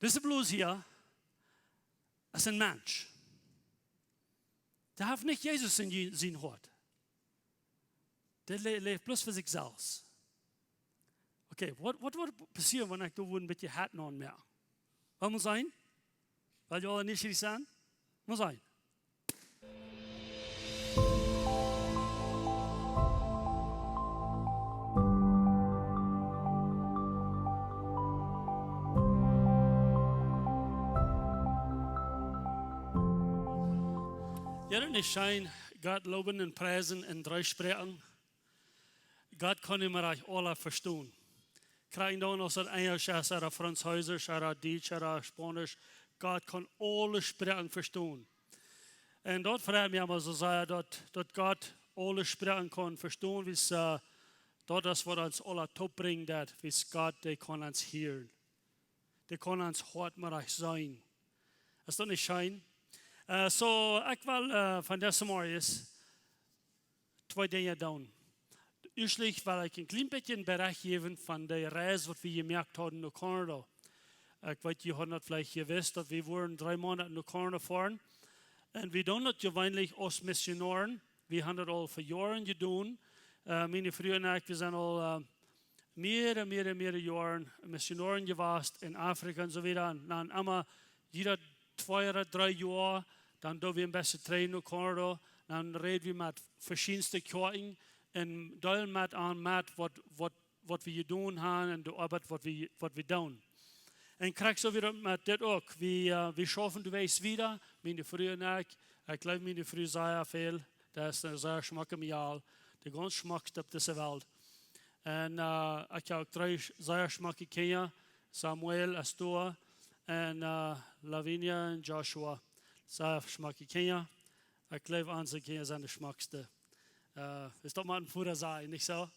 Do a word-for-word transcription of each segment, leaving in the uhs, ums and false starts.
Dise Blues hia es een Mensch. Dee haft nich Jesus en sien Hoat. Dee läft bloos fa sikj selfst. Okay, waut woat passieren, wan ekj doa woa een bät Hett aunmoaken? Waut mott sennen? Well jie aula nieschierich sennen? Mott sennen. Jo, daut es scheen, Gott lowen un priesen un dreespräakjen. Gott kaun emma rajcht aula vestonen. Kjrieech dan aus daut Enjelsch es, ooda Franzeesch, ooda Dietsch, ooda Spaunisch. Gott kaun aule Sproaken vestonen. Un daut freit mie emma soo sea, daut Gott aule Sproaken kaun vestonen, wiels daut es waut ons aula toopbrinjt, daut wiels Gott, dee kaun ons hieren. Dee kaun ons Hoat emma rajcht seenen. Es daut nich scheen? Soo, ekj well von dise Morjes twee Dinja doonen. Ieeschtlich well ekj een kjlien bät een Berecht jäwen von de Reis waut wie jemoakt hauden no Kanada. Ekj weet, jie haben daut veleicht jewist, daut wie wullen dree Moonat no Kanada foaren. Un wie doonen daut jeweenlich aus Missionoaren. Wie haben daut aul fa Joaren jedonen. Miene Fru un ekj, wie sent aul mea un mea un mea Joaren Missionoaren jewast en Afrika un soo wieda. Un dan emma jieda twee ooda dree Joa, dan doo wie een bät trigj no Kanada. Dan räd wie met veschiedenste Kjoakjen un deelen met an met waut wie jedonen haben un de Oabeit waut wie doonen. Un krakjt soo wia daut met dit uk. Wie schaufen doa wieda, miene Fru un ekj. Ekj leew miene Fru sea väl. Daut es een sea schmocke Mejal, de gaunz schmockste opp dise Welt. Un ekj hab uk dree sea schmocke Kjinja, Samuel, Astor un Lavinia un Joshua. Sea schmocke Kjinja. Ekj leew, onse Kjinja sent de schmockste. Es daut mau een Voda sajen, nich soo?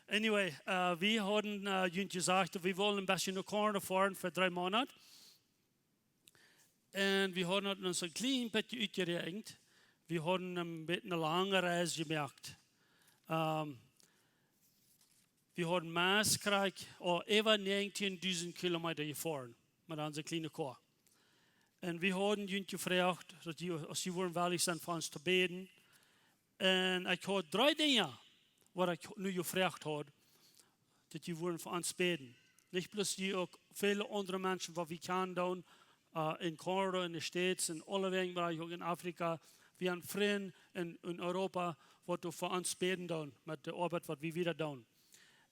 Anyway, wie hauden junt jesajcht, daut wie wullen een bät no Kanada foaren fa dree Moonat. Un wie hauden daut ons een kjlien bät utjeräakjent. Wie hauden een bät eene lange Reis jemoakt. Wie hauden meist krakjt äwa näajentieendusent Kilometa jefoaren met onse kjliene Koa. Un wie hauden junt jefroacht, aus jie wudden wellich sennen fa ons to bäden. Un ekj haud dree Dinja waut ekj nu jefroacht haud, daut jie wudden fa ons bäden. Nich bloos jie, uk väle aundre Menschen waut wie kjanen doonen en Kanada, en de States un aulewäajen, oba uk en Afrika. Wie haben Frind en Europa waut doa fa ons bäden doonen met de Oabeit waut wie wieda doonen.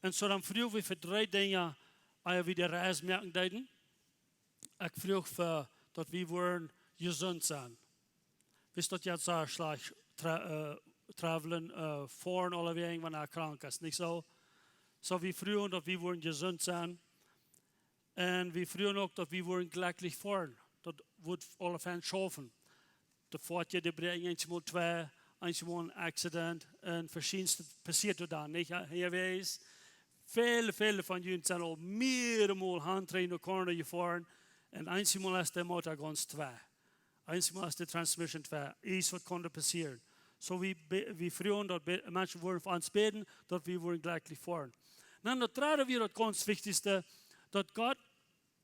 Un soo dan fruagen wie fa dree Dinja, ea wie de Reis moaken deeden. Ekj fruach fa daut wie wudden jesunt sennen. Wiels daut jeit sea schlajcht, travelen, foaren aulewäajen, wan eena krank es, nich soo? Soo wie fruagen daut wie wudden jesunt sennen. Un wie fruagen uk daut wie wudden jlekjlich foaren. Daut wudd aula fein schaufen. De Foatieja, dee bräakjen eenjemol twei, eenjemol een Akzident un veschiedenste passieet doa dan, nich? Hia wes, väle, väle von junt sent aul mearemol han trigj no Kanada jefoaren. Un eenjemol es de Motor gaunz twei. Eenjemol es de transmission twei. Ieescht waut kaun doa passieren? Soo wie fruagen daut Menschen wudden fa ons bäden, daut wie wudden jlekjlich foaren. Dan daut dredde wia daut gaunz wichtichste, daut Gott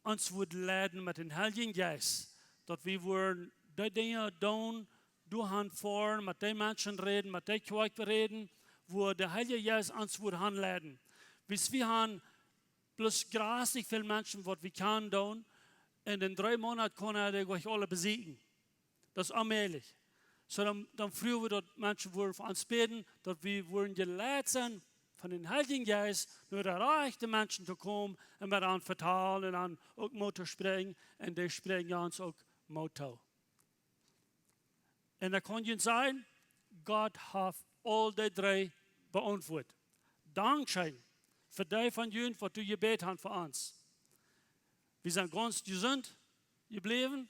ons wudd leiden met dän Heiljen Jeist, daut wie wudden dee Dinja doonen, doa han foaren, met dee Menschen räden, met dee Kjoakj räden, wua de Heilje Jeist ons wudd han leiden. Wiels wie han bloos jreslich väl Menschen waut wie kjanen doonen, un en dree Moonat kaun eena dee goanich aule besieekjen. Daut es onmäajlich. Soo dan fruagen wie daut Menschen wudden fa ons bäden, daut wie wudden jeleit sennen von dän Heiljen Jeist no de rajchte Menschen to komen un met an vetalen un an uk Moot to spräakjen, un dee spräakjen ons uk Moot too. Un dan kaun ekj junt sajen, Gott haft aul dee dree beauntwuat. Dankscheen fa dee von junt waut doa jebät han fa ons. Wie sent gaunz jesunt jebläwen.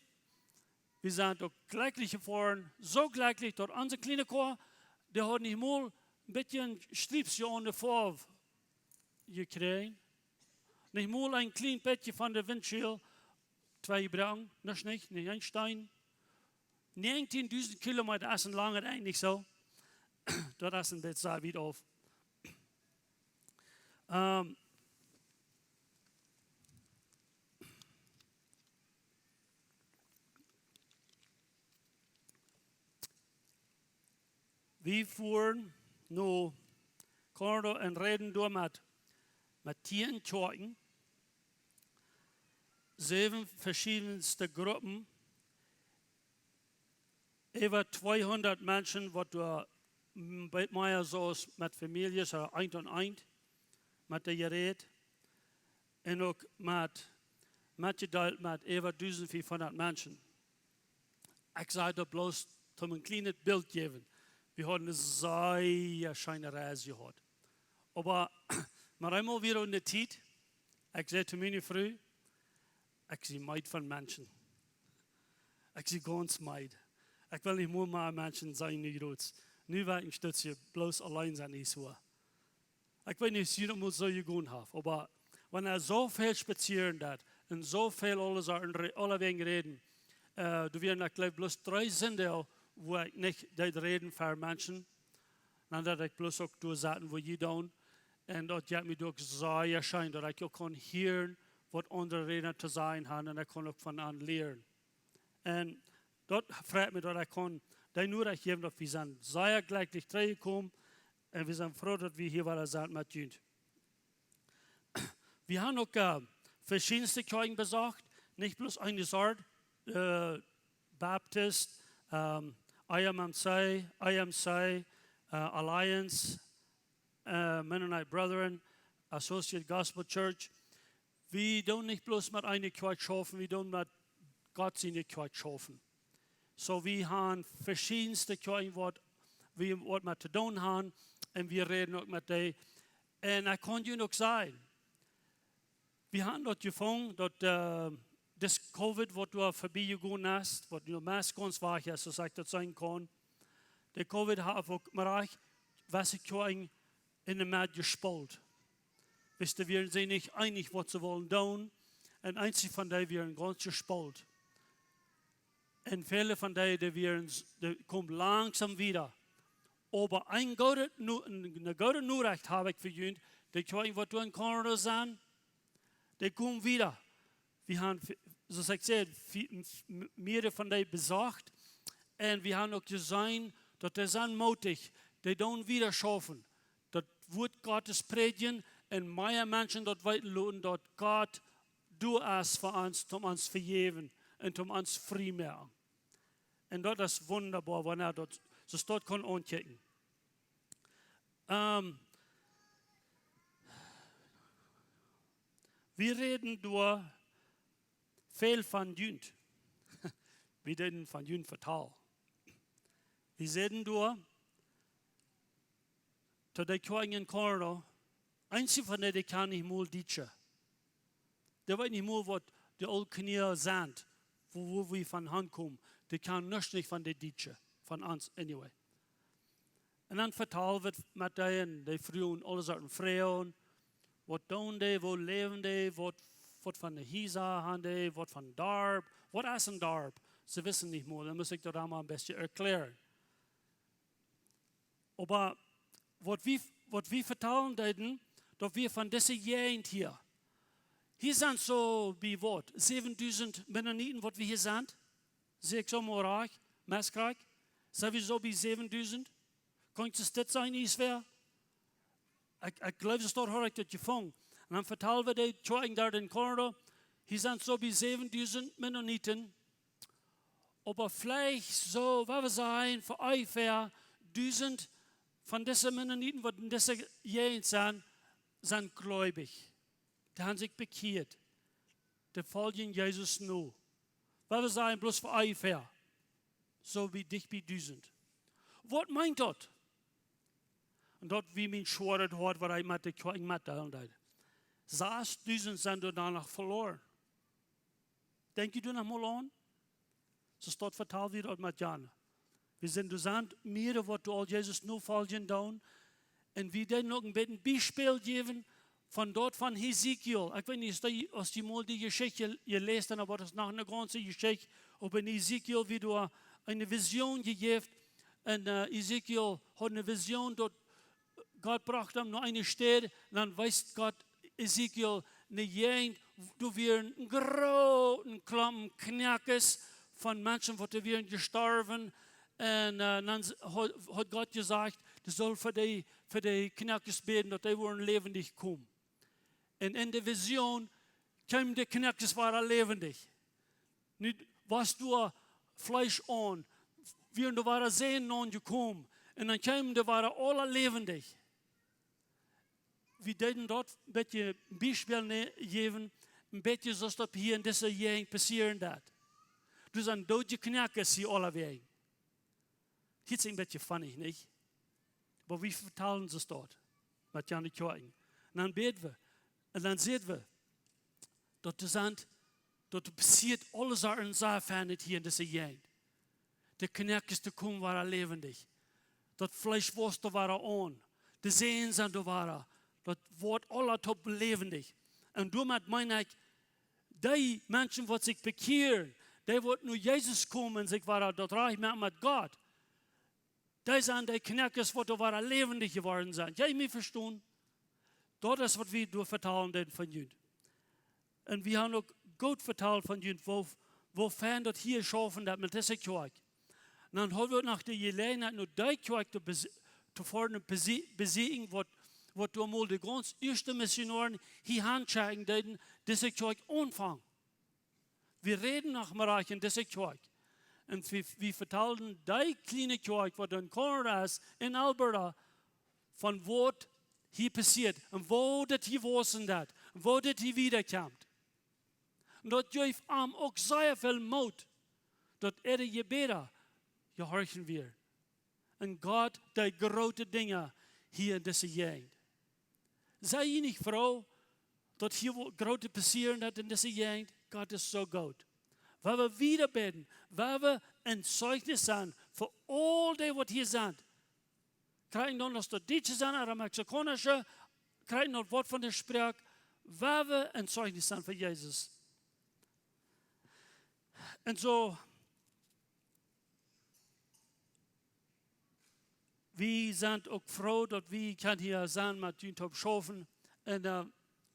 Wie sent uk jlekjlich jefoaren, soo jlekjlich daut onse kjliene Koa, dee haud nich mol een bät een Striepsje aun de Foarw jekjräajen. Nich mol een kjlien bät von de windshield twei jebroaken, nuscht nich, nich een Steen. Näajentieendusent Kilometa es een langet Enj, nich soo? Daut es een bät sea wiet auf. Wie fuaren no Colorado un räden doa met, met tieen Kjoakjen, säwen veschiedenste Gruppen, äwa tweehundat Menschen, waut doa m-, bie mie soo aus met Famieljes, äh, eent un eent, met dee jerät, un uk met, metjedeelt met äwa dusent fiefhundat Menschen. Ekj saj daut bloos om een kjlienet Bilt jäwen. Wie hauden eene sea scheene Reis jehaut. Oba, mau eemol wia en de Tiet, ekj säd to miene Fru, ekj sie meed von Menschen. Ekj sie gaunz meed. Ekj well nich mea, mea Menschen seenen, nich groot. Nu woa ekj een Stootje bloos auleen sennen, nich soo. Ekj weet nich, aus jie daut mol soo jegonen haben, oba wan eena soo väl spazieren deed un soo väl aule Sachen re-, aulewäajen räden, äh, doa wieren, ekj jleew, bloos dree Sindach, wua ekj nich deed räden ver Menschen, dan deed ekj bloos uk doa sitten, wua jie doonen. Un daut jeft mie uk sea scheen, daut ekj uk kaun hieren, waut aundre Räda to sajen haben, un ekj kaun uk von an lieren. Un daut freit mie, daut ekj kaun dee Norecht jäwen, daut wie sent sea jlekjlich trigjjekomen un wie sent froo, daut wie hia wada sent met junt. Wie haben uk, äh, veschiedenste Kjoakjen besocht, nich bloos eene Sort, äh, Baptist, ähm, I M M C, I M C, äh, Alliance, äh, Mennonite Brethren, Associate Gospel Church. Wie doonen nich bloos met eene Kjoakj schaufen, wie doonen met Gott siene Kjoakj schaufen. Soo, wie haben veschiedenste Kjoakjen, waut wie waut met to doonen haben, un wie räden uk met dee. Un ekj kaun junt uk sajen, wie haben daut jefungen, daut, äh, dit Covid, waut doa verbie jegonen es, waut nu meist gaunz wajch es, soo aus ekj daut sajen kaun, de Covid haft uk mau rajcht, waut ekj jo en, en de Med jespolt. Wisst jie, wieren see nich eenich, waut see wullen doonen, un eenje von dee wieren gaunz jespolt. Un väle von dee, dee wieren s-, dee komen langsom wada. Oba eene goode No-, eene, eene goode Norecht hab ekj fa junt, dee Kjoakjen, waut doa en Colorado sent, dee komen wada. Wie haben, soo aus ekj säd, ve-, m-, m-, mearere von dee besocht. Un wie haben uk jeseenen, daut dee sent mootich, dee doonen wada schaufen. Daut Wuat Gottes prädjen un mea Menschen daut weeten loten, daut Gott doa es fa ons, om ons to vejäwen un om ons frie moaken. Un daut es wundaboa, wan eena daut soo stoakj kaun aunkjikjen. Ähm, wie räden doa väl von junt. Wie deeden von junt vetalen. Wie säden doa, to dee Kjoakjen en Colorado, eenje von dee, dee kjanen nich mol Dietsche. Dee weeten nich mol, waut de Ooltkolonia sent, wua, wua wie von hankomen. Dee kjanen nuscht nich von de Dietsche, von ons, anyway. Un dan vetalen wie met dee un dee fruagen aule Sorten Froagen. Waut doonen dee, woo läwen dee, waut, waut fa Hiesa haben dee, waut fa Darp, waut es een Darp? See wisten nich mol, dan must ekj daut mau een bät erkjlären. Oba waut wie, waut wie vetalen deeden, daut wie von dise Jäajent hia. Hia sent soo bie waut, säwendusent Mennoniten, waut wie hia sent. Sie ekj soo mau rajcht, meist rajcht? Sent wie soo bie säwendusent? Kaun ekj daut sennen, ea? Ekj, ekj jleew, soo stoakj haud ekj daut jefungen. Un dan vetalen wie dee Kjoakjen doa en Colorado, hia sent soo bie säwendusent Mennoniten. Oba veleicht soo, waut wie sajen, fa onjefäa dusent von dise Mennoniten, waut en dise Jäajent sent, sent gleubich. Dee haben sikj bekjieet. Dee foljen Jesus no. Waut wie sajen, bloos fa onjefäa. Soo bie dicht bie dusent. Waut meent daut? Un daut wia mien schwoaret Hoat, waut ekj met de Kjoakjen metdeelen deed. Sasdusent sent doa noch veloaren. Denkj jie doa noch mol aun? Soo stoakj vetalen wie daut met Jan. Wie sent, doa sent mearere, waut doa aul Jesus nofoljen doonen. Un wie deeden uk een bät een Biespel jäwen von daut von Hesekiel. Ekj weet nich, aus jie, aus jie mol dee Jeschicht jeläst haben, oba daut es noch eene gaunze Jeschicht. Oba en Hesekiel, woo doa eene Vision jejäft. Un, äh, Hesekiel haud eene Vision, daut Gott brocht am no eene Städ, dan wiest Gott Hesekiel ne Jäajent, doa wieren een grooten Klompen Knackes von Menschen, waut doa wieren jestorwen. Un, äh, dan s-, ha-, haud Gott jesajcht, dee sull fa dee, fa dee Kjnakes bäden, daut dee wudden läwendich komen. Un en de Vision kjeemen de Kjnakes wada läwendich. Nu wia doa Fleesch aun, wieren doa wada Sänen aunjekomen. Un dan kjeemen dee wada aula läwendich. Wie deeden daut een bät een Biespel nä-, jäwen, een bät soo aus daut hia en dise Jäajent passieren deed. Doa sent doodje Kjnakes hia aulawäajen. Hieet sikj een bät funny, nich? Oba wie vetalen see daut met jane Kjoakjen. Un dan bäden wie. Un dan seenen wie, daut doa sent, daut doa passieet aules aun en sea fein hia en dise Jäajent. De Kjnakes, dee komen wada läwendich. Daut Fleesch wausst doa wada aun. De Sänen sent doa wada. Daut woat aula toop läwendich. Un doamet meen ekj, dee Menschen waut sikj bekjieren, dee waut no Jesus komen, sikj wada daut rajcht moaken met Gott. Dee sent dee Kjnakes waut doa wada läwendich jeworden sent. Jie mie vestonen? Daut es waut wie doa vetalen deeden von junt. Un wie haben uk goot vetalt von junt, woo, woo fein daut hia schaufen deed met dise Kjoakj. Un dan haud wie noch de Jeläajenheit no dee Kjoakj to bes-, to foaren un besi-, besieekjen, waut, waut doa mol de gaunz ieeschte Missionoaren hia aunschekjen deeden, dise Kjoakj aunfangen. Wie räden noch mau en dise Kjoakj. Un wie, wie vetalden dee kjliene Kjoakj, waut en Corner es, en Alberta, von waut hia passieet un woo daut hia wausen deed un woo daut hia wieda kjemt. Un daut jeef am uk sea väl Moot, daut äare Jebäda jehorcht wieren. Un Gott deed groote Dinja hia en dise Jäajent. Sent jie nich froo, daut hia waut Grootet passieren deed en dise Jäajent? Gott es soo goot. Wan wie wieda bäden, wan wie een Zeichnis sennen fa aul dee waut hia sent, kjrieen dan, aus daut Dietsche sent ooda Mexikaunsche, kjrieen daut Wuat von de Sproak, wan wie een Zeichnis sennen fa Jesus. Un soo, wie sent uk froo, daut wie kjennen hia sennen met junt toop schaufen. Un, äh,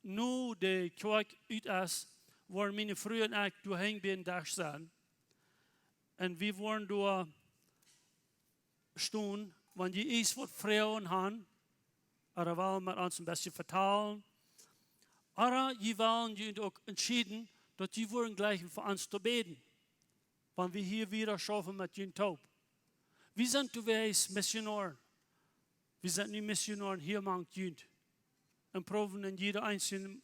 nu de Kjoakj ut es, woaren miene Fru un ekj doa hinjen bie dän Desch sennen. Un wie woaren doa stonen, wan jie ieescht waut Froagen haben, ooda wellen met ons een bät vetalen, ooda jie wellen junt uk entschieden, daut jie wudden jleichen fa ons to bäden, wan wie hia wieda schaufen met junt toop. Wie sent doa aus Missionoaren. Wie sent nu Missionoaren hia mank junt. Un proowen en jieda eent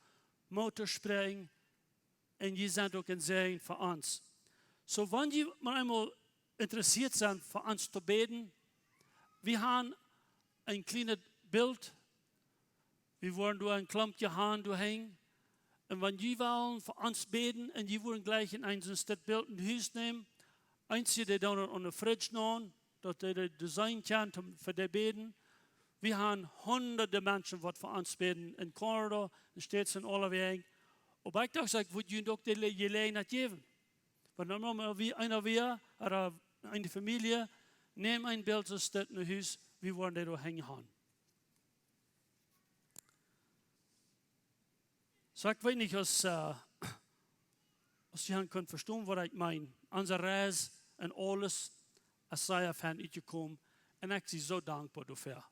Moot to spräakjen. Un jie sent uk een Säajen fa ons. Soo, wan jie mau eemol interessieet sent fa ons to bäden, wie haben een kjlienet Bilt. Wie woaren doa een Klumpje haben doa hinjen. Un wan jie wellen fa ons bäden un jie wudden jleichen eent sien Bilt no Hus nämen, eent, dee dan aun de Fridge nämen, daut dee, dee seenen kjennen, om fa dee bäden. Wie haben hunderte Menschen waut fa ons bäden en Kanada, en States un aulawäajen. Oba ekj docht, ekj wudd junt uk de Le-, Jeläajenheit jäwen. Wan dan mau wie, eena wia, ooda eene Famielje, nämen een Bilt soo aus dit no Hus, wie woaren dee doa hinjen haben. Soo, ekj weet nich, aus, äh, aus jie han kunt vestonen, waut ekj meen. Onse Reis un aules es sea fein utjekomen. Un ekj sie soo dankboa doafäa.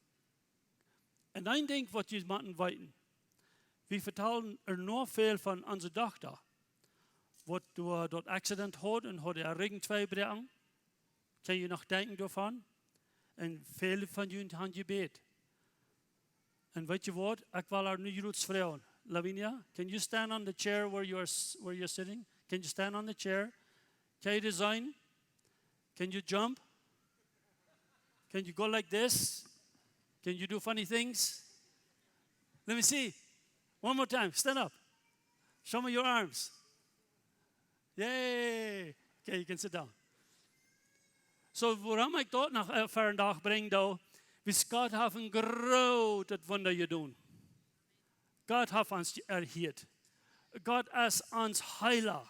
Un een Dinkj, waut jie motten weeten. Wie vetalden ea noch väl von onse Dochta, waut doa daut Accident haud un haud äa Rigjen tweibroaken. Kjenn jie noch denkjen doavon? Un väle von junt han jebät. Un weet jie waut? Ekj well äa nu jrots froagen. Lavinia, can you stand on the chair where you are s-, where you're sitting? Can you stand on the chair? Can you design? Can you jump? Can you go like this? Can you do funny things? Let me see. One more time. Stand up. Show me your arms. Yay. Okay, you can sit down. Soo, wuarom ekj daut noch, äh, vondoag brinj, doa, wiels Gott haft een grootet Wunda jedonen. Gott haft ons erhieet. Gott es ons Heela.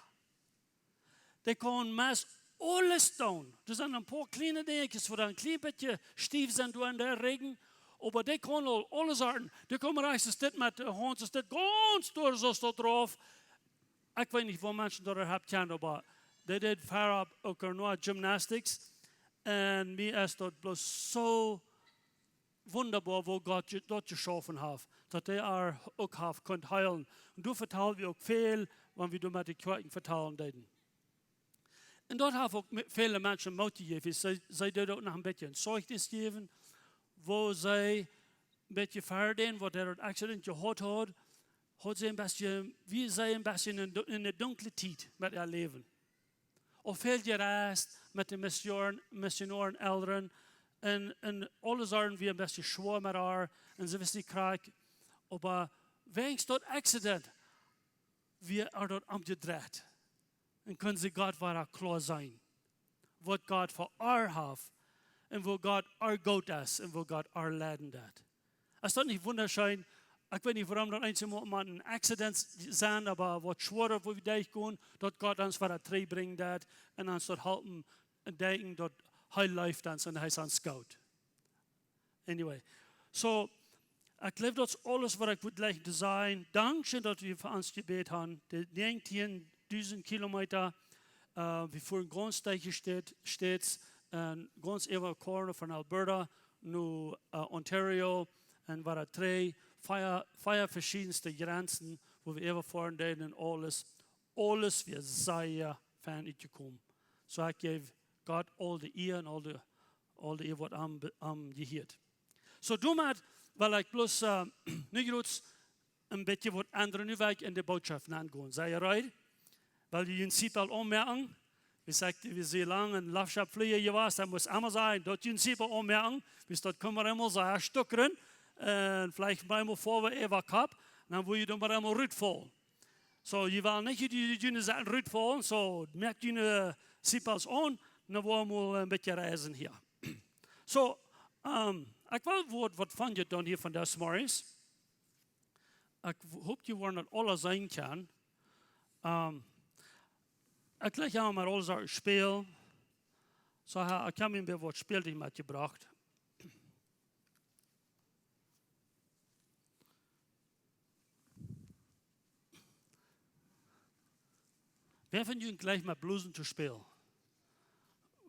Dee kaun meist aules doonen. Doa sent een poa kjliene Dinjkjes, waut een kjlien bät stief sent doa en de Rigjen, oba dee kaun aul aules halpen. Dee kaun rajcht soo dit met de Haunt, soo dit gaunz doa, soo daut rauf. Ekj weet nich, woo Menschen daut haben kjennen, oba dee deed väaropp uk noch gymnastics. Un mie es daut bloos soo wundaboa, woo Gott je- daut jeschaufen haft, daut hee ar uk haft kunt heelen. Un doa vetalen wie uk väl, wan wie doa met de Kjoakjen vetalen deeden. Un daut haft uk me- väle Menschen Moot jejäft. See, see deeden uk noch een bät een Zeichnis jäwen, woo see een bät ver dän, waut hee daut Accident jehaut haud, haud see een bät, wia see een bät en de, en de dunkle Tiet met äa Läwen. Uk väl jereist met de Missionoaren, Missionoaren Elren. Un, un aule Sorjen wia een bät schwoa met äa. Un see wist nich krakjt. Oba wäajens daut Accident wia äa daut omjedreit. Un kunn see Gott wada kloa seenen. Waut Gott fa äa haft. Un woo Gott äa goot es. Un woo Gott äa leiden deed. Es daut nich wundascheen? Ekj weet nich, wuarom daut eenjemol mau een Accident sent, oba waut schwoa, woo wie derchgonen, daut Gott ons wada trigjbrinjen deed un ons daut halpen un denkjen, daut hee leeft ons un hee es ons goot. Anyway, so, ekj jleew, daut es aules, waut ekj wull jlikj to sajen. Dankscheen, daut jie fa ons jebät haben. De näajentieendusent Kilometa, äh, wie fuaren gaunz derch de States, States, un gaunz äwa corner von Alberta no, äh, Ontario, un wieren dree, vea, vea veschiedne Grenzen, wua wie äwafoaren deeden un aules. Aules wia sea fein utjekomen. So ekj jeef Gott aul de Ea un aul de, aul de Ea, waut am, am jehieet. So, doamet well ekj bloos, äh, nu jrots een bät waut endren, nu well ekj en de Botschaft nengonen. Sent jie reed? Well jie june Seatbelt aunmoaken? Wie sajcht, wie sent lang en Loftschap fleejen jewast, daut mott emma sennen, daut jie june Seatbelt aunmoaken. Wiels daut kaun mau emol sea stuckren. Un veleicht mau emol ver wie äwa Kopp, dan woa jie doa mau emol rutfaulen. So, jie wellen nich, jie, jie, jie sent rutfaulen, so, moakt june Seatbelts aun, dan woa wie mau een bät reisen hia. So, ähm, ekj well waut, waut von junt doonen hia von dis Morjes. Ekj w-, hop, jie woaren daut aula seenen kjennen. Ähm, ekj jlikj mau aule Sachen spälen. So, ha, ekj hab mie waut Späldinkj metjebrocht. Wäa von junt jlikjt met Blosen to spälen?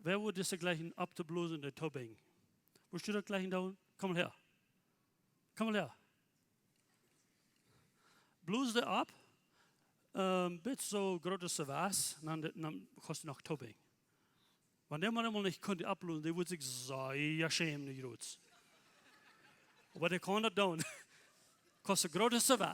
Wäa wudd dise jlikjen opptoblosen un toobinjen? Wurscht du daut jlikjen doonen? Komm mol häa. Komm mol häa. Blos dee opp, ähm, bat soo groot aus see wia, dan, dan kaust du noch toobinjen. Wan dee mau emol nich kunn oppblosen, dee wudd sikj sea schämen, dee Jroots. Oba dee kaun daut doonen. Kaust soo groot aus see wia.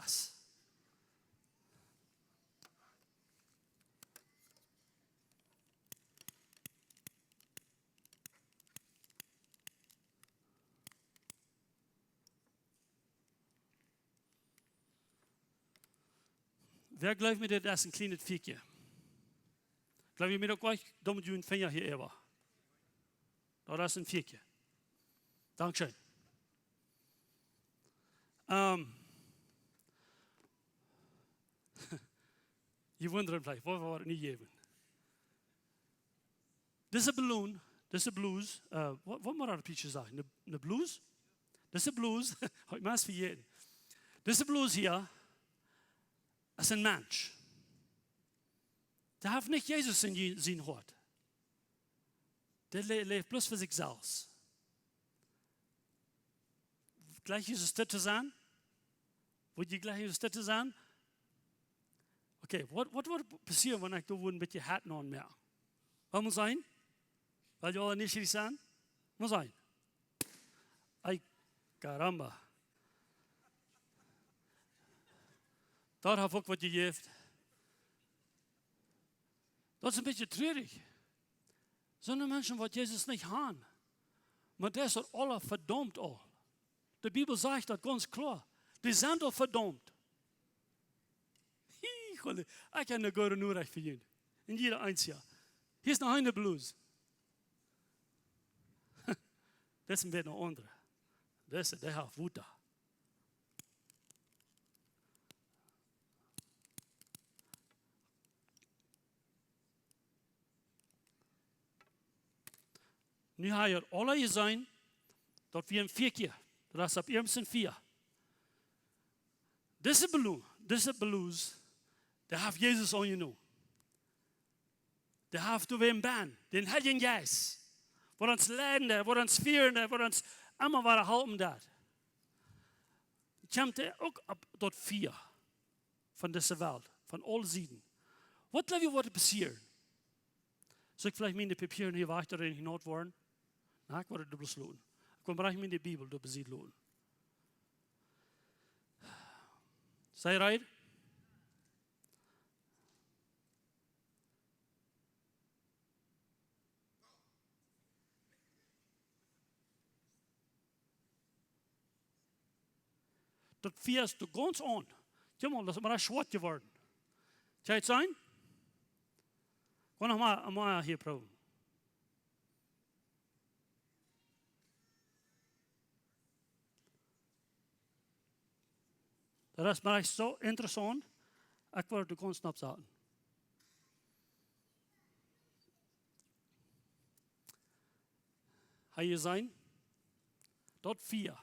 Wäa jleeft mie, daut es een kjlienet Fieekje? Jleeft jie mie daut uk? Doa met june Finja hia äwa. Daut es een Fieekje. Dankscheen. Ähm, jie wundren veleicht, waut, waut woat daut nu jäwen? Dise Ballon, dise Blos, äh, waut, waut mott ekj opp Dietsch sajen? Ne, ne Blos? Dise Blos, hab ekj meist vejäten. Dise Blos hia es een Mensch. Dee haft nich Jesus en je-, sien Hoat. Dee lä-, läft bloos fa sikj selfst. Jlikj Jesus dit to sennen? Wudd jie jlikjen Jesus dit to sennen? Okay, waut, waut woat passieren, wan ekj doa woa een bät Hett aunmoak? Waut mott sennen? Well jie aula nich sennen? Mott sennen. Ay, caramba. Daut haft uk waut jejäft. Daut es een bät trurich. Soone Menschen, waut Jesus nich haben. Oba dee sent aula vedaumt aul. De Bibel sajcht daut gaunz kloa. Dee sent aul vedaumt. Hie, Gott, ekj hab eene goode Norecht fa junt. Un jieda eena, jo. Hia es noch eene Blos. Daut es een bät een aundra. Daut es, dee haft Wota. Nu hab jie aula jeseenen, daut wia een Fieekje. Daut es opp ieescht een Fieekje. Dise Blo-, dise Blos, dee haft Jesus aunjenomen. Dee haft doa wäm bennen, dän Heiljen Jeist. Waut ons leiden deit, waut ons fieren deit, waut ons emma wada halpen deit. Kjemt hee uk opp daut Fia von dise Welt, von aule Sieden. Waut jleew jie woat passieren? Saul ekj veleicht miene Papieren hia wajch, daut dee nich naut woaren? Na, ekj woa daut bloos loten. Ekj woa mau miene Bibel doa besied loten. Sent jie reed? Daut Fia es doa gaunz aun. Kjikj mol, daut es mau schwoat jeworden. Kjikj, seenen? Go noch mau, mau hia proowen. Daut es mau ieescht soo interessaunt. Ekj wull daut gaunz knapp sajen. Hab jie jeseenen? Daut Fia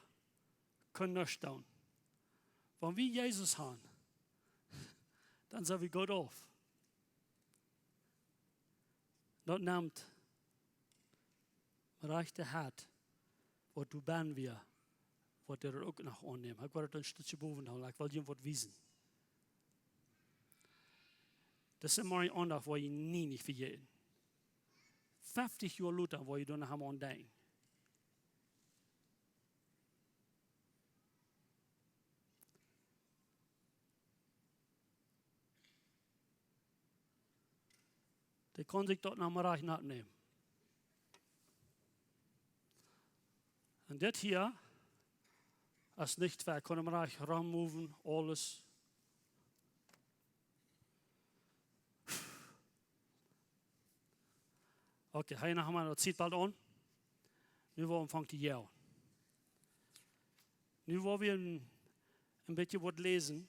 kaun nuscht doonen. Wan wie Jesus haben, dan sent wie goot auf. Daut nemt rajchte Hoat, waut doa bennen wia, waut hee uk noch aunnemt. Ekj wull daut een Stootje bowen hoolen, ekj well junt waut wiesen. Daut es mau een Aundacht, waut jie nie nich vejäten. Feftich Joa lota woa jie doa noch emol aun denkjen. Dee kaun sikj daut noch mau rajcht nodämen. Un dit hia es nich, wie kjennen mau rajcht rummoven, aules. Okay, hia noch mau daut Seatbelt aun. Nu woa wie aunfangen to joagen. Nu woa wie een, een bät waut läsen.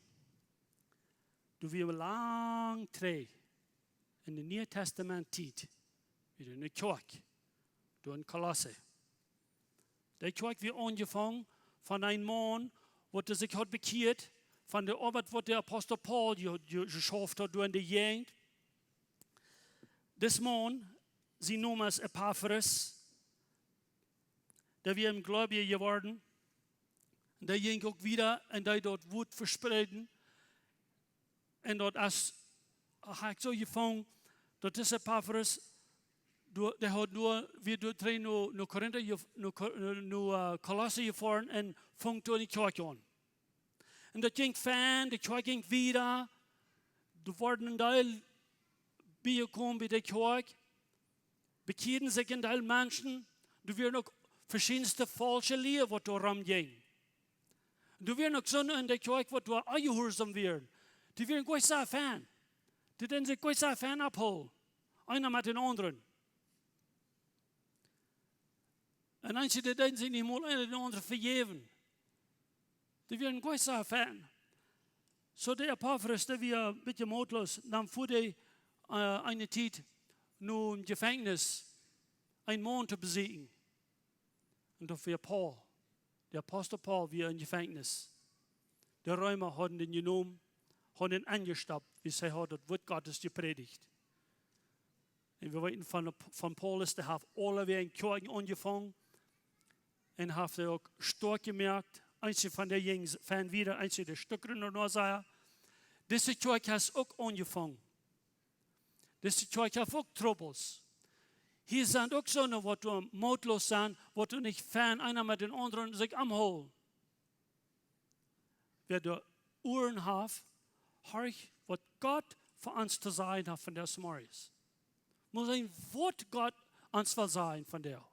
Doa wia lang trigj, enne Niee Testament Tiet, wia eene Kjoakj, doa en Kolosse. Dee Kjoakj wia aunjefongen von een Maun, waut sikj haud bekjieet, von de Oabeit, waut de Apostel Paul je-, je-, jeschauft haud doa enne Jäajent. Dis Maun, sien Nomen es Epafras, dee wia een Gleubja jeworden. Un dee jinkj uk wieda un deed daut Wuat vespreeden. Un daut es, hab ekj soo jefungen, daut dis Epafras, doa, dee haud doa, wia doa trigj no, no Korinta, jef-, no Ko-, no, no, äh, Kolosse jefoaren un funk doa enne Kjoakj aun. Un daut jinkj fein, de Kjoakj jinkj wieda. Doa worden een Deel biejekomen bie de Kjoakj. Bekjieeden sikj een Deel Menschen. Doa wieren uk veschiedne faulsche Lia, waut doa romjinkj. Doa wieren uk soone enne Kjoakj, waut doa onjehuarsom wieren. Dee wieren goanich soo fein. Dee deeden sikj goanich soo fein ophoolen. Eena met dän aundren. Un eenje, dee deeden sikj nich mol eena dän aundren vejäwen. Dee wieren goanich soo fein. Soo de Epafras, dee wia een bät motloos, dan fua dee, äh, eene Tiet no een Jefenkjnis, een Maun to besieekjen. Un daut wia Paul. De Apostel Paul wia em Jefenkjnis. De Reema hauden dän jenomen, hauden dän enjestopt, wiels hee haud daut Wuat Gottes jeprädicht. Un wie weeten von, von Paulus, dee haft aulewäajen Kjoakjen aunjefongen. Un haft hee uk stoakj jemoakt. Eenje von dee jinkj fein wieda, eenje dee Stekj no Asia. Dise Kjoakj haft uk aunjefongen. Dise Kjoakj haft uk Trubbels. Hia sent uk soone, waut doa motloos sent, waut doa nich fein eena met dän aundren sikj aunhoolen. Wäa de Uaren haft, horcht, waut Gott fa ons to sajen haft vondoag zemorjes. Mott seenen, waut Gott ons well sajen vondoag.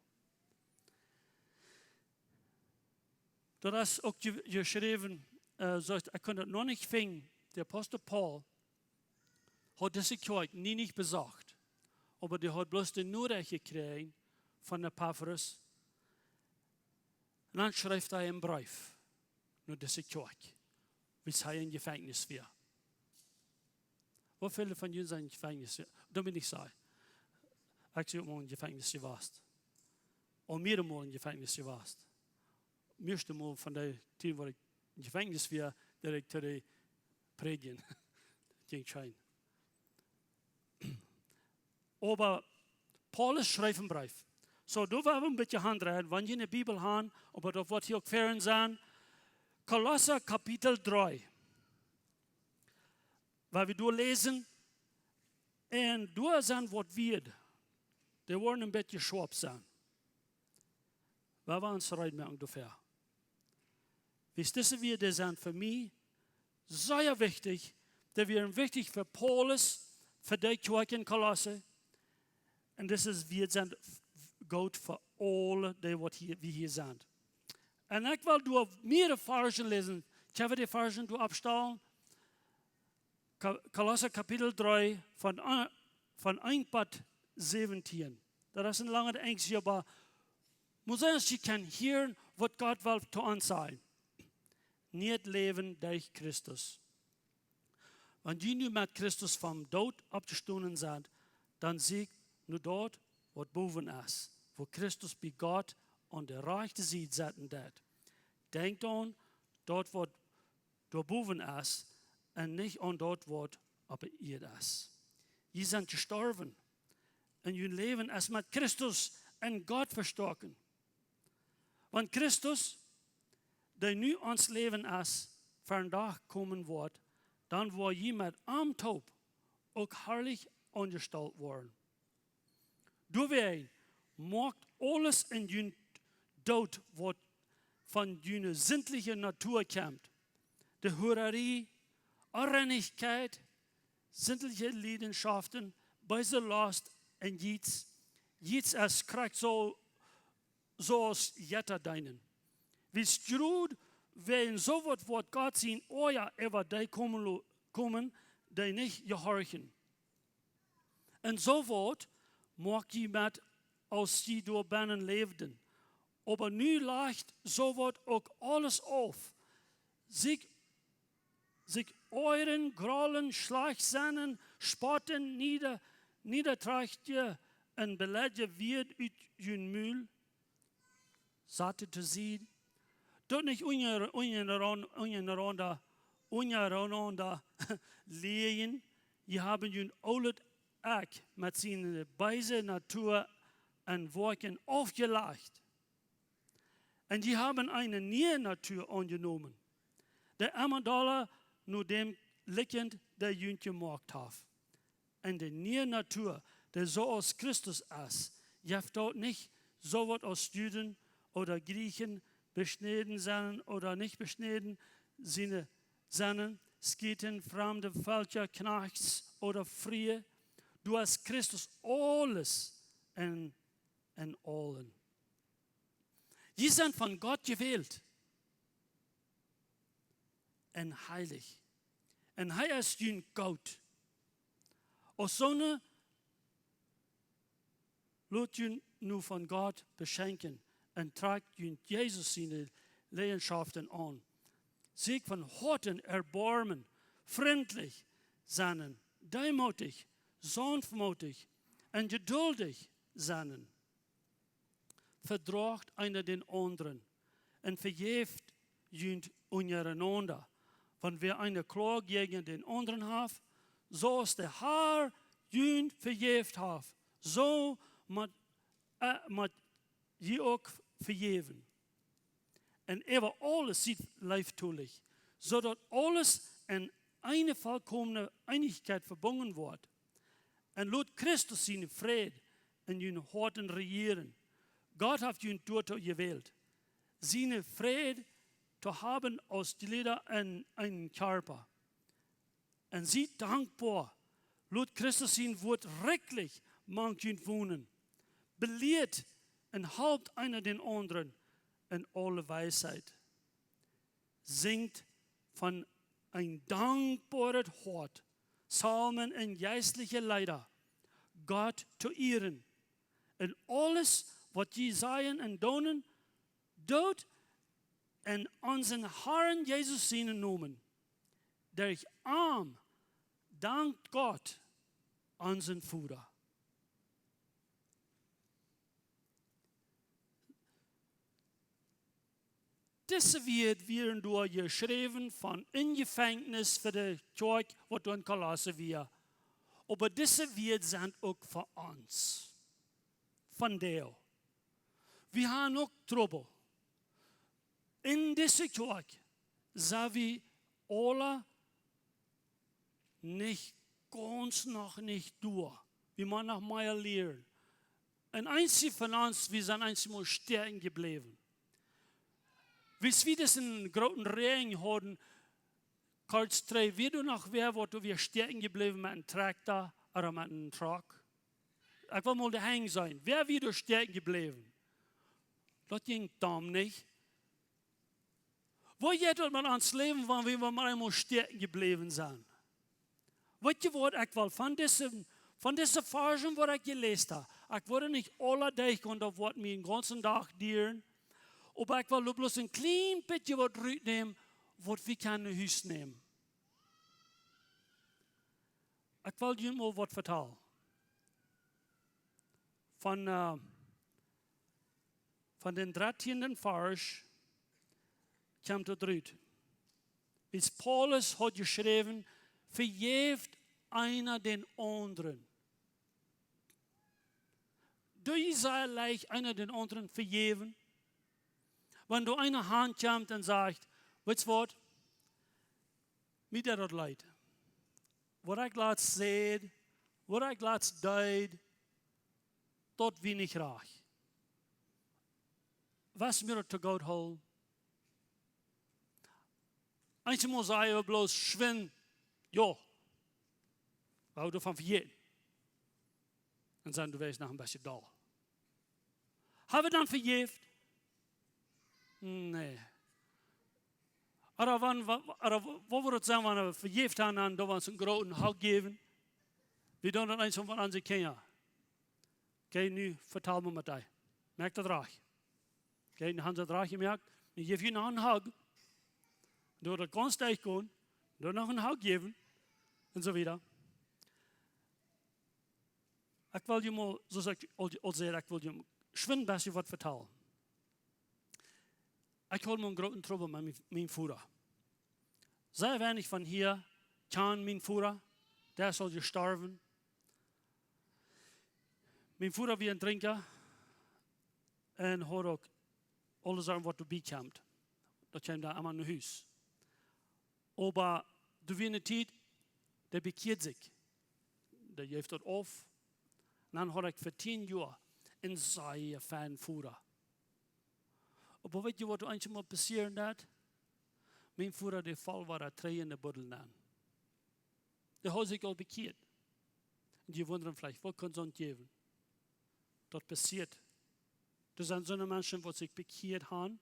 Daut es uk je-, jeschräwen, äh, soo, ekj kunn daut noch nich finjen. De Apostel Paul haud dise Kjoakj nie nich besocht, oba dee haud bloos de Norecht jekjräajen von Epafras. Un dan schreef hee een Breef no dise Kjoakj, wiels hee em Jefenkjnis wia. Woo väle von junt sent em Jefenkjnis? Doa bie ekj, ekj sie uk mol em Jefenkjnis jewast. Aul mearemol em Jefenkjnis jewast. Mieeschte Mol von dee Tiet, wua ekj em Jefenkjnis wia, deed ekj to de Prädjen. Daut jinkj scheen. Oba Paulus schreef een Breef. Soo, doa woa wie een bät haundreihen, wan jie ne Bibel han, oba daut woat hia uk väaren sennen. Kolossa Kapitel dree. Woa wie doa läsen, un doa sent waut Wieed, dee woaren een bät schoap sennen. Woa wie ons reed moaken doafäa. Wiels dise Wieed sent fa mie sea wichtich, dee wieren wichtich fa Paulus, fa de Kjoakj en Kolosse. Un dise Wieed sent goot fa aule dee waut hia, wie hia sent. Un ekj well doa mearere Varzen läsen. Kjenn wie de Varzen doa oppstalen? Ka-, Kolossa Kapitel dree von, äh, von eent bat säwentieen. Daut es een langet Enjstje, oba mott sennen, daut jie kjennen hieren waut Gott well to ons sajen. Nieet Läwen derch Christus. Wan jie nu met Christus vom Doot oppjestonen sent, dan sieekjt no daut waut bowen es, wua Christus bie Gott aun de rajchte Sied setten deit. Denkjt aun daut waut doa bowen es un nich aun daut waut opp de Ieed es. Jie sent jestorwen un jun Läwen es met Christus en Gott vestoaken. Wan Christus, dee nu ons Läwen es, vondoag komen woat, dan woa jie met am toop uk harlich aunjestalt woaren. Doawäajen moakt aules en junt doot waut von june sintliche Natua kjemt. De Hurarie, Onreinichkjeit, sintliche Liedenschoften, beese Lost un Jiez. Jiez es krakjt soo, soo aus Jetta deenen. Wiels jrod wäajen soo waut woat Gott sien Oaja äwa dee komen, lo-, komen, dee nich jehorchen. Un soo waut moakt jie met, aus jie doa bennen läwden. Oba nu lajcht soo waut uk aules auf. Sikj, sikj oajren, grollen, schlajcht sennen, spotten, nieda-, niedatrachtje un beleidje Wieed ut jun Mul. Sat et to Sied. Doot nich unja-, unjarenaun-, unjarenaunda, unjarenaunda lieejen. Jie haben jun oolet Ekj met siene beese Natua un Woakjen aufjelajcht. Un jie haben eene niee Natua aunjenomen, dee emma dolla no däm likjent, dee junt jemoakt haft. Un de niee Natua, dee soo aus Christus es, jeft daut nich soo waut aus Juden ooda Jrieechen, beschnäden sennen ooda nich beschnäden sennen, Skiten, Framde, Velkja, Kjnajchts ooda Friee. Doa es Christus aules un en aulen. Jie sent von Gott jewält un heilich. Un hee es junt goot. Aus soone lot junt nu von Gott beschenkjen un trakjt junt Jesus siene Läajenschoften aun. Sikj von Hoaten erboarmen, frintlich sennen, deemootich, saunftmootich un jeduldich sennen. Vedroacht eena dän aundren un vejäft junt unjarenaunda. Wan wäa eene Kloag jäajen dän aundren haft, soo aus de Har junt vejäft haft, soo mott, äh, mott jie uk vejäwen. Un äwa aules siet leeftolich, soo daut aules en eene volkomne Eenichkjeit vebungen woat. Un lot Christus sienen Fräd en june Hoaten rejieren. Gott haft junt doatoo jewält, sienen Fräd to haben aus Jlieda en eenen Kjarpa. Un siet dankboa. Lot Christus sien Wuat rikjlich mank junt wonen. Belieet un halpt eena dän aundren en aule Weisheit. Sinjt von een dankboaret Hoat Psalmen un jeistliche Leeda, Gott to ieren. Un aules, waut jie sajen un doonen, doot en onsen Harn Jesus sienen Nomen. Derch am dankt Gott, onsen Voda. Dise Wieed wieren doa jeschräwen von een Jefenkjnis fa de Kjoakj, waut doa en Kolosse wia. Oba dise Wieed sent uk fa ons. Vondoag. Wie haben auch Trouble. In dieser Kirche sind wir alle nicht ganz noch nicht durch. Wir müssen noch mehr lernen. Und einige von uns, wir sind einmal stecken geblieben. Bis wir diesen großen Regen hatten, kurz drei, wie du noch wer, wo du wir stecken geblieben mit einem Traktor oder mit einem Truck. Ich will mal dahin sein. Wer wieder stecken geblieben? Das ging dumm, nicht? Wo geht das mit uns Leben, wenn wir mal einmal stecken geblieben sind? Weet je waut, ekj well von dise, von dise Varschen waut ekj jeläst hab, ekj woa nich aule derchgonen, daut woat mie een gaunzen Dach dieren, oba ekj well doa bloos een kjlien bät waut rutnämen, waut wie kjennen no Hus nämen. Ekj well junt mol waut vetalen. Von, äh, von dän dartieenden Varsch kjemt daut rut. Wiels Paulus haud jeschräwen: "Vejäft eena dän aundren." Doo jie sea leicht eena dän aundren vejäwen? Wan doa eena han kjemt un sajcht: "Weetst waut? Mie deit daut leet. Waut ekj latst säd, waut ekj latst deed, daut wia nich rajcht. Wurscht mie daut to goot hoolen?" Eenjemol saj wie bloos schwind: "Jo, wie haben doavon vejäten." Un dan doa wia noch een bät doll. Haben wie dan vejäft? Nä. Ooda wan, wa-, ooda wa-, waut wudd daut sennen, wan wie vejäft haben, dan doo wie ons een grooten Hug jäwen? Wie doonen daut eent von onse Kjinja. Okay, nu vetal mie met die. Moak daut rajcht. Okay, nu haben see daut rajcht jemoakt. Nu jäw ekj noch een Hug. Doo daut gaunz derchgonen. Doo noch een Hug jäwen. Un soo wieda. Ekj well junt mol, soo aus ekj aul, aul säd, ekj well junt schwind een bät waut vetalen. Ekj haud mol een grooten Trubbel met mien, mien Voda. Sea weinich von hia kjanen mien Voda. Dee es aul jestorwen. Mien Voda wia een Drinkja un haud uk aule Sachen, waut doabie kjemt. Daut kjeem dan emma no Hus. Oba doa wia eene Tiet, dee bekjieed sikj. Dee jeef daut auf. Un dan haud ekj fa tieen Joa een sea feinen Voda. Oba weetst waut doa eenjemol passieren deed? Mien Voda, dee foll wada trigj en de Buddel nenn. Dee haud sikj aul bekjieet. Un jie wundren veleicht, waut kunn soont jäwen? Daut passieet. Doa sent soone Menschen, waut sikj bekjieet haben,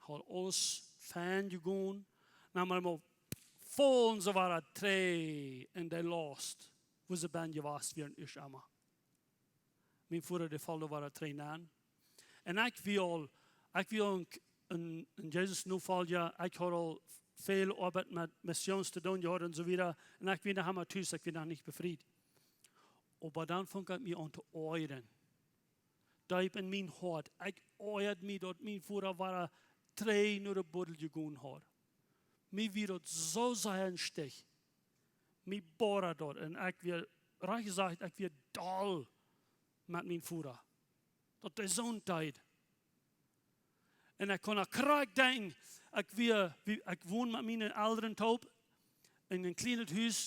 haud aules fein jegonen, dan mau mol follen see wada trigj en de Laust, wua see bennen jewast wieren, es emma. Mien Voda, dee foll wada trigj nenn. Un ekj wia aul, ekj wia aul een, een, een Jesus Nofolja, ekj haud aul väl Oabeit met Missions to doonen jehaut un soo wieda. Un ekj wia noch emma tus, ekj wia noch nich befriet. Oba dan funk ekj mie aun to oajren. Deep en mien Hoat. Ekj oajad mie, daut mien Voda wada trigj no de Buddel jegonen haud. Mie wia daut soo sea een Stich. Mie boadad daut. Un ekj wia, rajcht jesajcht, ekj wia doll met mien Voda. Daut dee soont deed. Un ekj kaun noch krakjt denkjen, ekj wia, wie, ekj wond met miene Elren toop en een kjlienet Hus.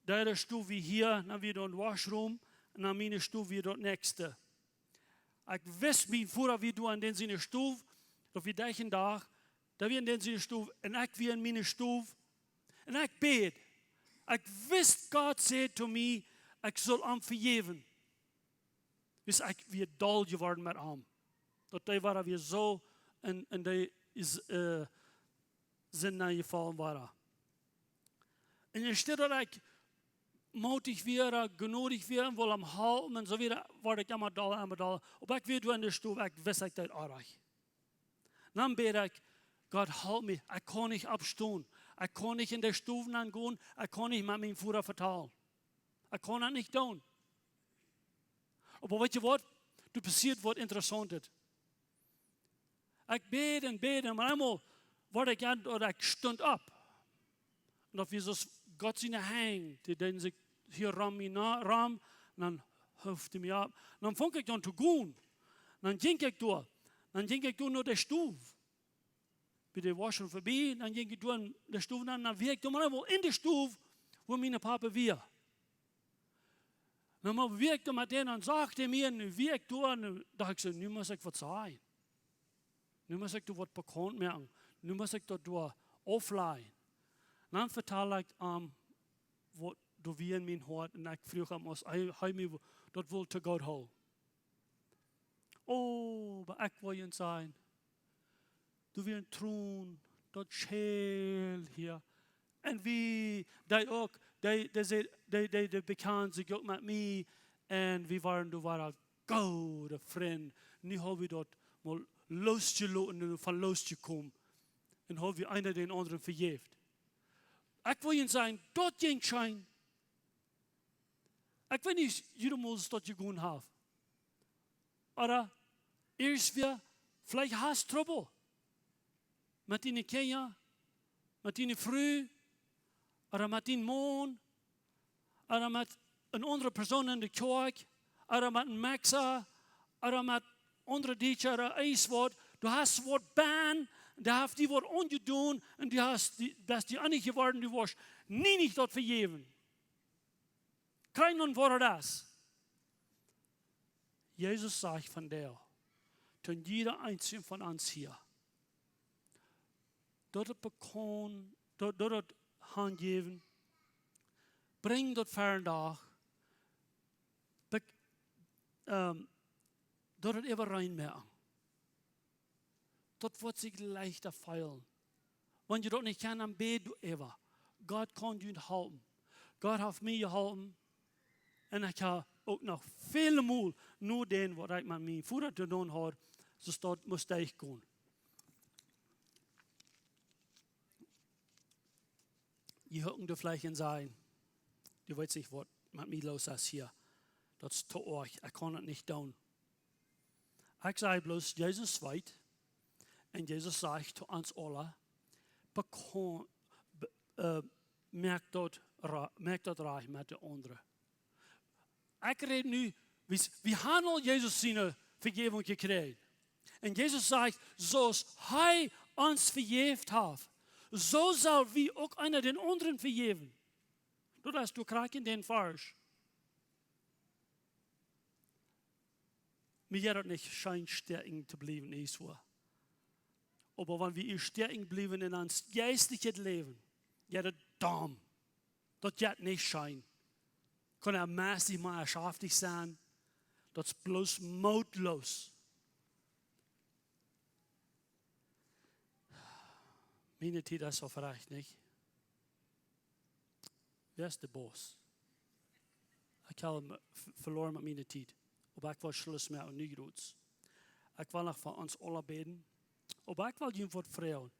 Dee Stow wia hia, dan wia doa een Washroom, un dan miene Stow wia daut näakjste. Ekj wist, mien Voda wia doa en dän siene Stow, daut wia dän Dach, doa wia en dän siene Stow, un ekj wia en miene Stow. Un ekj bäd. Ekj wist, Gott säd to mie, ekj sull am vejäwen. Wiels ekj wia doll jeworden met am. Daut dee wada wia soo en, en dee es, äh, Sind nenn jefollen wia. Un enne Städ daut ekj mootich wia, jnodich wia un wull am halpen un soo wieda, wort ekj emma dolla, emma dolla. Oba ekj wia doa en de Stow, ekj wist, ekj deed oajch. Dan bäd ekj: "Gott, halp mie, ekj kaun nich oppstonen. Ekj kaun nich en de Stow nenn gonen, ekj kaun nich met mien Voda vetalen. Ekj kaun daut nich doonen." Oba weetst waut? Doa passieed waut Interessauntet. Ekj bäd un bäd un met eemol wort ekj aun, ooda ekj stunt opp. Un daut wia soo aus Gott siene Henj, dee deeden sikj hia rom mie na, rom, un dan huft hee mie opp. Dan funk ekj aun to gonen. Dan jinkj ekj doa. Dan jinkj ekj doa no de Stow, bie de Washroom verbie, dan jinkj ekj doa en de Stow nenn, dan wia ekj doa mau emol en de Stow, wua mien Papa wia. Dan mau wia ekj doa met dän, dan sach hee mie, nu wia ekj doa, nu docht ekj soo, nu mott ekj waut sajen. Nu mott ekj doa waut bekaunt moaken. Nu mott ekj daut doa auflajen. Dan vetald ekj am, waut doa wia en mien Hoat, un ekj fruach am, aus hee, hee mie daut wull to Gott hoolen. Oh, oba ekj well junt sajen, doa wia een Troon, daut Schäl hia. Un wie, dee uk, dee, dee, dee, dee, dee bekjand sikj uk met mie. Un wie wieren, doa wieren goode Frind. Nu ha wie daut mol loosjeloten un von loosjekomen. Un ha wie eena dän aundren vejäft. Ekj well junt sajen, daut jinkj scheen. Ekj weet nich, jie mol daut jegonen haben. Ooda ieescht wia, veleicht hast Trubbel met diene Kjinja, met diene Fru, ooda met dien Maun, ooda met eene aundre Persoon en de Kjoakj, ooda met een Mexikauna, ooda met aundre Dietsche, ooda irjentwaut. Du hast waut bennen, dee haft die waut aunjedonen, un du hast die, best die eenich jeworden, du woascht nie nich daut vejäwen. Kjeen un woa daut es. Jesus sajcht vondoag to jieda eensjen von ons hia, daut et bekaunt, daut, daut et hanjäwen, brinj daut ver dän Dach, bek-, ähm, daut et äwareen moaken. Daut woat sikj leichta feelen. Wan jie daut nich kjennen, dan bät doaräwa. Gott kaun junt halpen. Gott haft mie jeholpen. Un ekj ha uk noch väle Mol no dän, waut ekj met mien Voda to doonen haud, soo daut must ekj gonen. Jie hucken doa veleicht un sajen: "Du weetst nich, waut met mie loos es hia. Daut es too oajch, ekj kaun daut nich doonen." Ekj saj bloos, Jesus weet. Un Jesus sajcht to ons aula: "Bekau-, be-, äh, moakt daut ra-, moakt daut rajcht met de aundre." Ekj räd nu, wie s-, wie haben aul Jesus siene Vejäwunk jekjräajen. Un Jesus sajcht: "Soo aus hee ons vejäft haft, soo sell wie uk eena dän aundren vejäwen." Daut es, du krakjt en dän Varsch. Mie jeit daut nich scheen, stoaken to bliewen, nich soo. Oba wan wie hia stoaken bliewen en ons jeistlichet Läwen, jeit daut domm. Daut jeit nich scheen. Kaun hee meist nich mea schaftich sennen. Daut es bloos mootloos. Miene Tiet es soo verrajcht, nich? Wäa es de Boss? Ekj hab v-, veloaren met miene Tiet. Oba ekj well Schluss moaken un nich groot. Ekj well noch fa ons aula bäden. Oba ekj well junt waut froagen.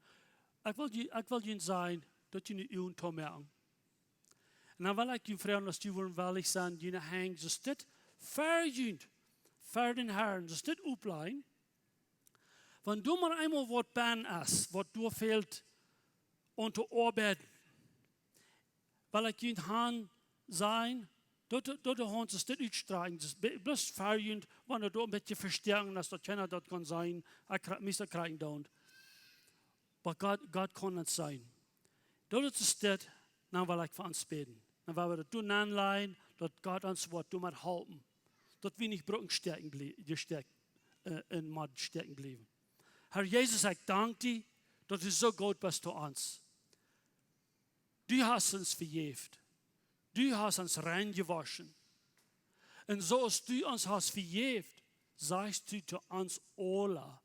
Ekj well ju-, ekj well junt sajen, daut jie june Uagen toomoaken. Un dan well ekj junt froagen, aus jie wudden wellich sennen, june Henj, soo aus dit, ver junt, ver dän Herrn, soo aus dit oplajen. Wan doa mau eemol waut bennen es, waut doa fält, un to oabeiden, well ekj junt han sajen, daut, daut de Haunt es dit utstrakjen, daut es be-, bloos ver junt, wan doa een bät vestoaken es, daut kjeena daut kaun seenen, ekj kra-, mie daut krakjt doonen. Oba Gott, Gott kaun daut seenen. Daut es dit, dan well ekj fa ons bäden. Dan well wie daut doa nenlajen, daut Gott ons woat doamet halpen. Daut wie nich brucken stoaken blie-, jestoak-, äh, en Moot stoaken bliewen. Herr Jesus, ekj dank die, daut du soo goot best to ons. Du hast ons vejäft. Du hast ons rein jewoschen. Un soo aus du ons hast vejäft, sajchst du to ons aula,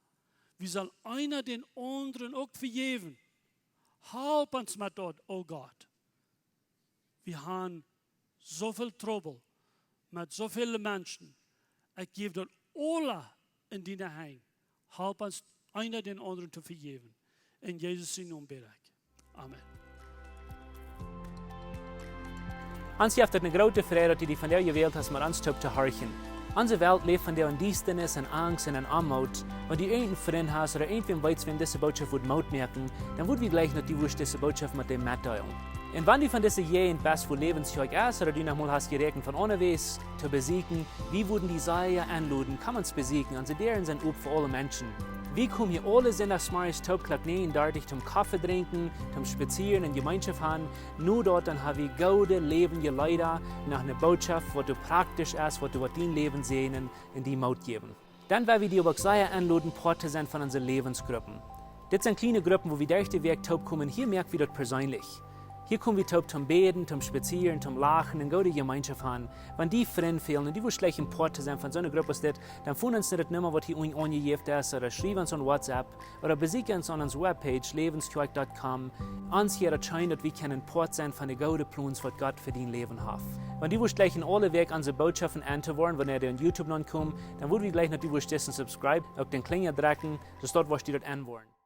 wie sellen eena dän aundren uk vejäwen. Halp ons met daut, o Gott. Wie haben soo väl Trubbel met soo väle Menschen. Ekj jäw daut aula en diene Henj. Halp ons, eena dän aundren to vejäwen. En Jesus sienen Nomen bäd ekj. Amen. Ons jeft et eene groote Freid, daut du die vondoag jewält hast, met ons toop to horchen. Onse Welt läft vondoag en Diestanis, en Angst un en Oamoot. Wan du irjent een Frint hast ooda irjentwäm weetst, wäm dise Norecht wudd Moot moaken, dan wudd wie jleichen, daut du wurscht dise Norecht met däm metdeelen. Un wan du von dise Jäajent best, wua Läwens Kjoakj es, ooda du noch mol hast jeräakjent von onjefäa to besieekjen, wie wudden die sea enloden, komm ons besieekjen. Onse Däaren sent op fa aule Menschen. Wie komen hia aule Sindachsmorjes toop Klock näajen dartich toom Koffe drinkjen, toom spazieren un Jemeenschoft han. No daut dan ha wie goode läwendje Leeda, no eene Bootschoft, waut doa praktisch es, waut doa woat dien Läwen säajnen un die Moot jäwen. Dan well wie die uk sea enloden, Poat to sennen von onse Läwensgruppen. Dit sent kjliene Gruppen, wua wie derch de Wäakj toop komen. Hia moak wie daut perseenlich. Hia kom wie toop toom bäden, toom spazieren, toom lachen un goode Jemeenschoft han. Wan die Frind fälen un du wurscht jleichen Poat to sennen von soone Grupp aus dit, dan foon ons no de Numma, waut hia unjen aunjejäft es, ooda schriew ons aun WhatsApp, ooda besieekj ons aun onse Webpage, läwenskjoakj dot com. Ons hia daut scheen, daut wie kjennen Poat sennen von de goode Plons, waut Gott fa dien Läwen haft. Wan du wurscht jleichen aule Wäakj onse Bootschoften enn to woaren, wanea dee aun YouTube nopp komen, dan wudd wie jleichen, daut du wurscht dissen subscribe, uk dän Klinja drekjen, soo daut wurscht du daut enn woaren.